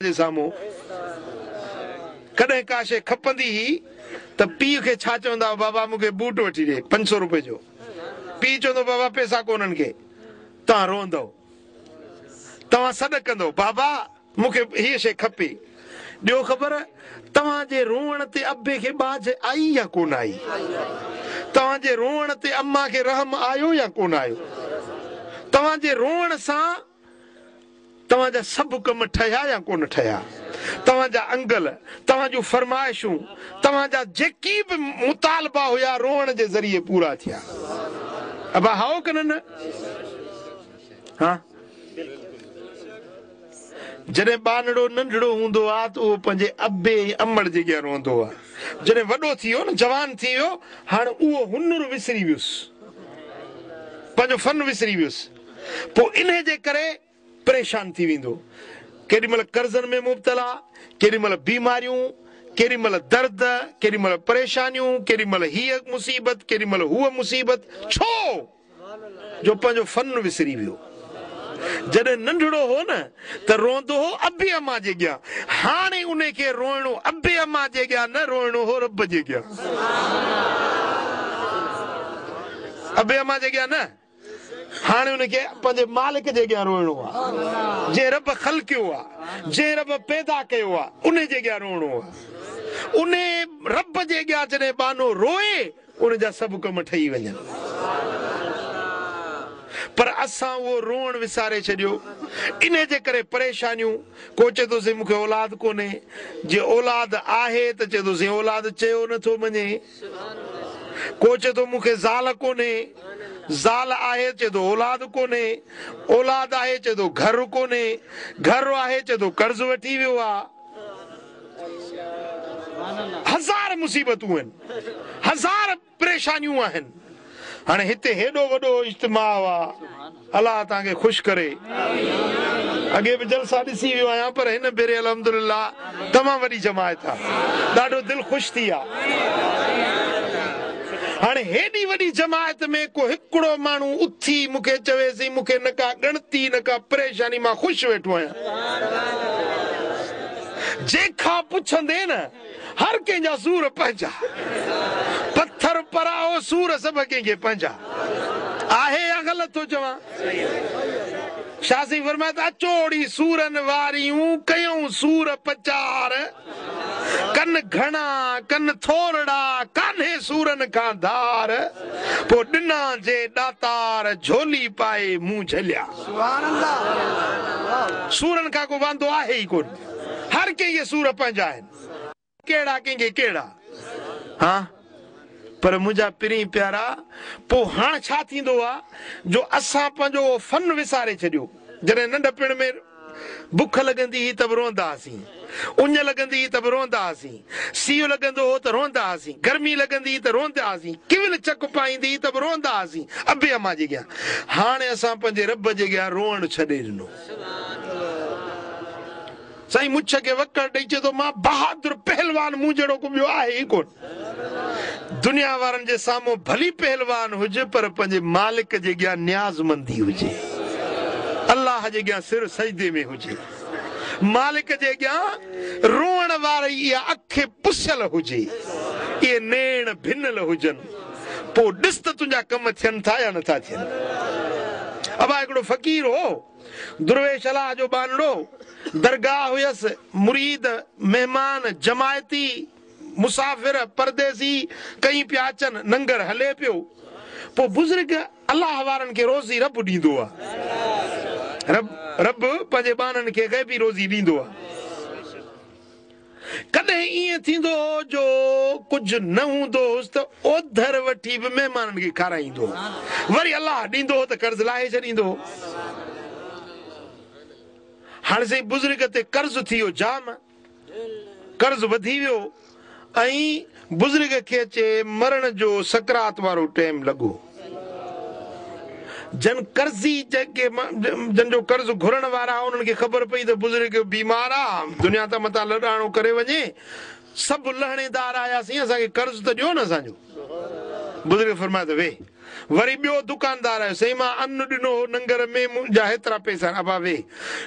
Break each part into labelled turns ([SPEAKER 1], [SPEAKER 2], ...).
[SPEAKER 1] جي سامهون. ڪڏهن ڪا شيء کپندي هئي ته پيء کي ڇا چوندا هئا، بابا مون کي بوٽ وٺي ڏي 500 روپئي جو. پيء چوندو بابا پئسا ڪونهن ڪي. توهان روئندؤ. توهان سڏ ڪندؤ، بابا مون کي هيء شيء کپي. ڏيو خبر توهان جي روئڻ تي ابي کي ٻاجهه آئي يا ڪونه آئي؟ توهان جي روئڻ تي امان کي رحم آيو يا ڪونه آيو؟ توهان جي روئڻ سان توهان جا سڀ ڪم ٺهيا يا ڪونه ٺهيا؟ توهان جا انگل، توهان جون فرمائشون، توهان جا جيڪي به مطالبا هيا روئڻ جي ذريعي پورا ٿيا. ابا هائو ڪن نه؟ ها. جڏهن ٻانهڙو ننڍڙو هوندو آ ته اهو پنهنجي ابي ۽ امڙ جي اڳيان روئندو آ. جڏهن وڏو ٿي ويو نه، جوان ٿي ويو، هاڻ اهو هنر وسري ويس. پنهنجو فن وسري ويس. پوء انهي جي ڪري پريشان ٿي ويندو. ڪيڏي مهل قرضن ۾ مبتلا، ڪيڏي مهل بيماريون، ڪيڏي مهل درد، ڪيڏي مهل پريشانيون، ڪيڏي مهل هيء مصيبت، ڪيڏي مهل هوء مصيبت. ڇو؟ جو پنهنجو فن وسري ويو. جڏهن ننڍڙو هو نه ته روئندو هو ابي امان جي اڳيان. هاڻي انهي کي روئڻو ابي امان جي اڳيان نه، روئڻو هو رب جي اڳيان. ابي امان جي اڳيان نه. هاڻي ان کي پنهنجي مالڪ جي اڳيان روئڻو آ. جنهن رب خلقيو آ، جنهن رب پيدا ڪيو آ، انهي جي اڳيان روئڻو آ. انهي رب جي اڳيان جڏهن ٻانهو روئي، ان جا سڀ ڪم ٺهي وڃن. پر اسان اهو روئڻ وساري ڇڏيو. انهي جي ڪري پريشانيون. ڪو چئي ٿو سائين مون کي اولاد ڪونهي. جي اولاد آهي ته چئي ٿو سائين اولاد چيو نه ٿو مڃي. ڪو چئي ٿو مون کي زال ڪونهي، زال آهي چئي ٿو اولاد ڪونهي، اولاد آهي چئي ٿو گهر ڪونهي، گهر آهي چئي ٿو قرض وٺي ويو آ. هزار مصيبتون آهن، هزار پريشانيون آهن. هاڻي هتي هيڏو وڏو اجتماع آ، الله توهان کي خوش ڪري. اڳي به جلسا ڏسي ويو آهيان پر هن ڀيري الحمدلله تمام وڏي جماعت آ، ڏاڍو دل خوش ٿي آ. هاڻي هيڏي وڏي جماعت ۾ ڪو هڪڙو ماڻهو اٿي مون کي چوي سائين مون کي نه ڪا ڳڻتي نه ڪا پريشاني مان خوش ويٺو آهيان. جنهن کان پڇندين نه هر ڪنهن جا سور پنهنجا. پٿر پرائو سور سڀ ڪنهن کي پنهنجا. آهي يا غلط ٿو چوان؟ شاهه سائين فرمايو ته اچو ڙي سورن واريون ڪيون سور پچار، ڪن گهڻا ڪن ٿورڙا ڪانهي سورن کان ڌار، پوء ڏنا جي ڏاتار جهولي پائي مون جهليا. سورن کان ڪو واندو آهي ئي ڪونه. هر ڪنهن کي سور پنهنجا آهن. ڪهڙا ڪنهن کي ڪهڙا. ها پر منهنجا پرين پيارا پوء هاڻ ڇا ٿيندو آ جو اسان پنهنجو اهو فن وساري ڇڏيو. جڏهن ننڍپڻ ۾ بک لڳندي هئي ته به روئندا هئاسين، اڃ لڳندي هئي ته به روئندا هئاسين، سيء لڳندو هو ته روئندا هئاسين، گرمي لڳندي هئي ته روئندا هئاسين، ڪيول چڪ پائيندي هئي ته به روئندا هئاسين ابي امان جي اڳيان. هاڻي اسان پنهنجي رب جي اڳيان روئڻ ڇڏي ڏنو. سائين مڇ کي وڪڙ ڏئي چئي ٿو مان بهادر پهلوان مون جهڙو ڪو ٻيو آهي ئي ڪونه. دنيا وارن جي سامهون ڀلي پهلوان هج پر پنهنجي مالڪ جي اڳيان نيازمندي هجي. الله جي اڳيان سر سجدي ۾ هجي. مالڪ جي اڳيان روئڻ واري اها اک پسيل هجي. اهي نيڻ ڀنل هجن. پوء ڏس ته تنهنجا ڪم ٿين ٿا يا نٿا ٿين. ابا هڪڙو فقير هو. درويش الله جو ٻانهڙو، درگاهه هيس، مريد، مهمان، جماعتي، مسافر، پرديسي ڪئين پيا اچن، ننگر هلي پيو. پوء بزرگ الله وارن کي روزي رب ڏيندو آ. رب رب پنهنجي ٻانهن کي غيبي روزي ڏيندو آ. ڪڏهن ائين ٿيندو هو جو ڪجهه نه هوندو هوس ته اوڌر وٺي به مهمانن کي کارائيندو هو. وري الله ڏيندو هو ته قرض لاهي ڇڏيندو هو. هاڻي سائين بزرگ تي قرض ٿي ويو جام، قرض وڌي ويو ۽ بزرگ کي اچي مرڻ جو سڪرات وارو ٽيم لڳو. جن قرضي جيڪي جن جو قرض گهرڻ وارا انهن کي خبر پئي ته بزرگ بيمار آ، دنيا تان متان لڏاڻو ڪري وڃي، سڀ لهڻيدار آيا سائين اسان کي قرض ته ڏيو نه اسان جو. بزرگ فرمايو ته ويهه. وري ٻيو دڪاندار آيو، سائين مان ان ڏنو هو ننگر ۾ منهنجا هيترا پئسا آهن، ابا ويهه.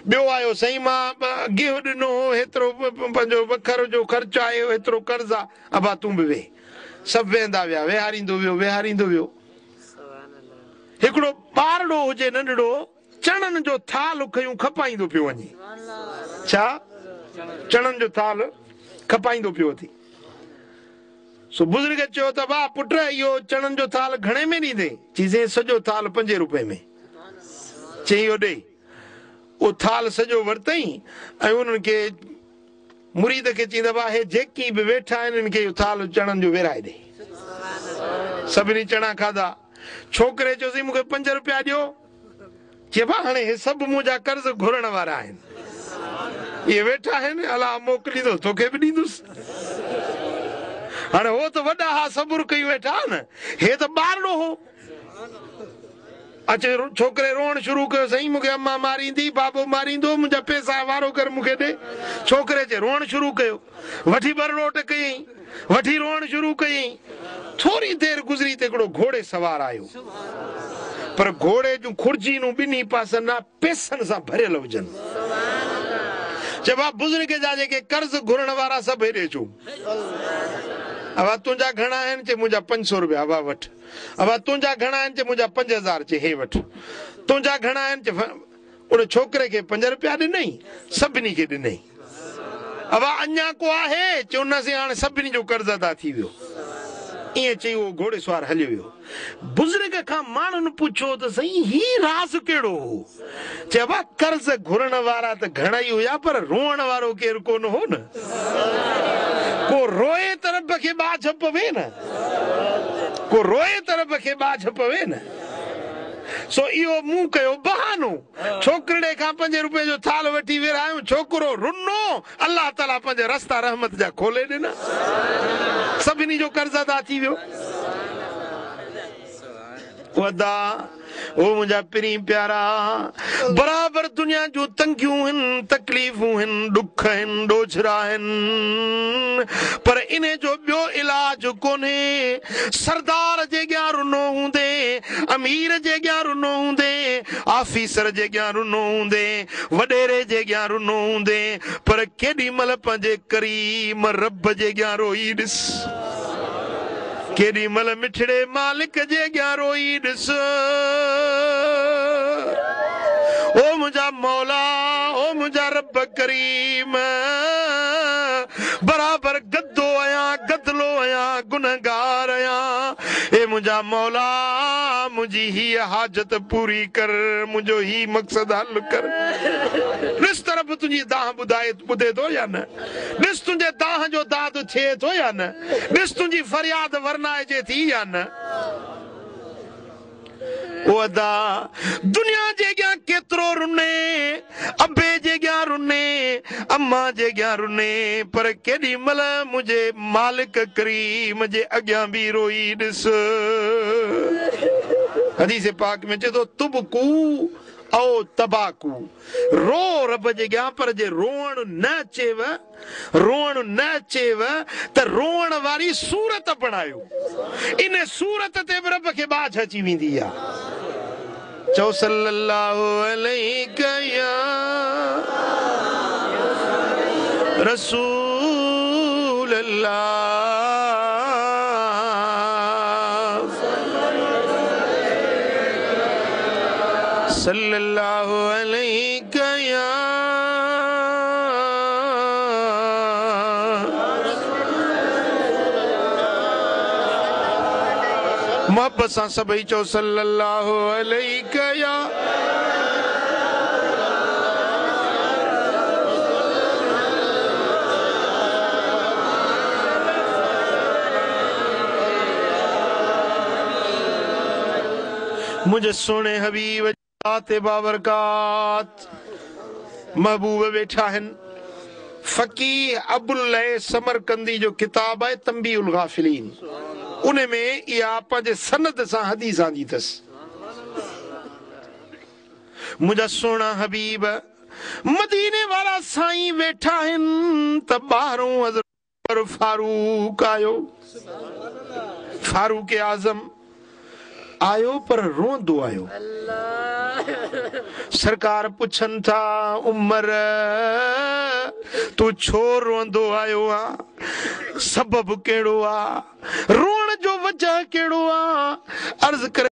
[SPEAKER 1] ٻيو آيو، سائين مان گيهه ڏنو هو هيترو پنهنجو وکر جو خرچ آهي هيترو قرض آ، ابا تون به ويهه. سڀ ويهندا ويا، ويهاريندو ويو، ويهاريندو ويو. هڪڙو ٻارڙو هجي ننڍڙو، چڻن جو ٿالهه کنيون کپائيندو پيو وڃي. ڇا؟ چڻن جو ٿالهه کپائيندو پيو اٿي. سو بزرگ چيو ته واهه پٽ اهو چڻن جو ٿالهه گهڻي ۾ ڏيندين؟ چي سائين سڄو ٿالهه پنجين روپئي ۾. چيائين اهو ڏي. اهو ٿالهه سڄو ورتائين ۽ انهن کي مريد کي چيائين ته ابا هي جيڪي به ويٺا آهن انهن کي اهو ٿالهه چڻن جو ورهائي ڏي. سڀني چڻا کاڌا. ڇوڪري چيو سائين مون کي پنج روپيا ڏيو. چي ابا هاڻي هي سڀ منهنجا قرض گهرڻ وارا آهن. اهي ويٺا آهن الله موڪليندو توکي به ڏيندس. هاڻي هو ته وڏا ها صبر ڪيون ويٺا ها نه. هي ته ٻارڙو هو. اچي ڇوڪري روئڻ شروع ڪيو سائين مون کي امان ماريندي بابو ماريندو منهنجا پئسا وارو ڪر مون کي ڏي. ڇوڪري اچي روئڻ شروع ڪيو. وٺي ٻرڙوٽ ڪيائين. وٺي روئڻ شروع ڪيائين. ٿوري دير گذري ته هڪڙو گهوڙي سوار آيو. پر گهوڙي جون خرجينون ٻنهي پاسن ڏانهن پئسن سان ڀريل هجن. چئبو آهي بزرگ جا جيڪي قرض گهرڻ وارا سڀ هيڏي اچو. ابا تنهنجا گهڻا آهن؟ چي منهنجا 500 روپيا. ابا وٺ. ابا تنهنجا گهڻا آهن؟ چي منهنجا 5000. چي هي وٺ. تنهنجا گهڻا آهن؟ چي ان ڇوڪري کي 5 روپيا ڏنئي، سڀني کي ڏنئي. ابا اڃا ڪو آهي؟ چيو نه سائين هاڻي سڀني جو قرض ادا ٿي ويو. ائين چئي اهو گهوڙي سوار هليو ويو. بزرگ کان ماڻهن پڇيو ته سائين هي راز ڪهڙو هو؟ چي ابا قرض گهرڻ وارا ته گهڻائي هيا پر روئڻ وارو ڪير ڪونه هو نه. ڪو روئي ته رب کي ٻاجهه پوي نه. ڪو روئي ته رب کي ٻاجهه پوي نه. سو اهو مون ڪيو بهانو. ڇوڪرڙي کان پنجين روپين جو ٿالهه وٺي ورهايم، ڇوڪرو رنو، الله تعاليٰ پنهنجا رستا رحمت جا کولي ڏنا، سڀني جو قرض ادا ٿي ويو. ادا او منهنجا پرين پيارا، برابر دنيا جون تنگيون هن، تڪليفون هن، ڏک هن، ڏوجهرا هن، پر انهي جو ٻيو علاج ڪونهي. سردار جي اڳيان رنو هوندين، امير جي اڳيان رنو هوندين، آفيسر جي اڳيان رنو هوندين، وڏيري جي اڳيان رنو هوندين، پر ڪيڏي مهل پنهنجي ڪريم رب جي اڳيان روئي ڏس. ڪيڏي مهل مٺڙي مالڪ جي اڳيان روئي ڏس. او منهنجا مولا، او منهنجا رب ڪريم، برابر گدو آهيان، گدلو آهيان، گنهگار آهيان، اي منهنجا مولا منهنجي هيء حاجت پوري ڪر، منهنجو هي مقصد حل ڪر. ڏس ته رب تنهنجي دانهن ٻڌائي ٻڌي ٿو يا نه؟ ڏس تنهنجي دانهن جو داد ٿئي ٿو يا نه؟ ڏس تنهنجي فرياد ورنائجي ٿي يا نه؟ او ادا! دنيا جي اڳيان ڪيترو رني، ابي جي اڳيان رني، امان جي اڳيان رني، پر ڪيڏي مهل منهنجي مالڪ ڪريم جي اڳيان به روئي ڏس. حديث پاڪ ۾ اچي ٿو، تبڪو او تباڪو، روء رب جي اڳيان پر جي روئڻ نه اچيو، روئڻ نه اچيو ته روئڻ واري صورت بڻايو. ان صورت تي به رب کي ٻاجهه اچي ويندي آ. چئو صلي الله عليڪ يا رسول الله. صلي الله عليڪ يا محبت سان سڀئي چئو صلي الله عليڪ يا منهنجي سهڻي حبيب ذات بابرڪات محبوب ويٺا آهن. فقيه ابوالليث سمرقندي جو ڪتاب آهي تنبيه الغافلين ان ۾ اها پنهنجي سند سان حديث آندي اٿس. منهنجا سهڻا حبيب مديني وارا سائين ويٺا آهن ته ٻاهرون حضرت عمر فاروق آيو. فاروق اعظم آيو پر روئندو آيو. سرڪار پڇن ٿا عمر تون ڇو روئندو آيو آن؟ سبب ڪهڙو آ؟ روئڻ جو وجهه ڪهڙو آ؟ عرض ڪري.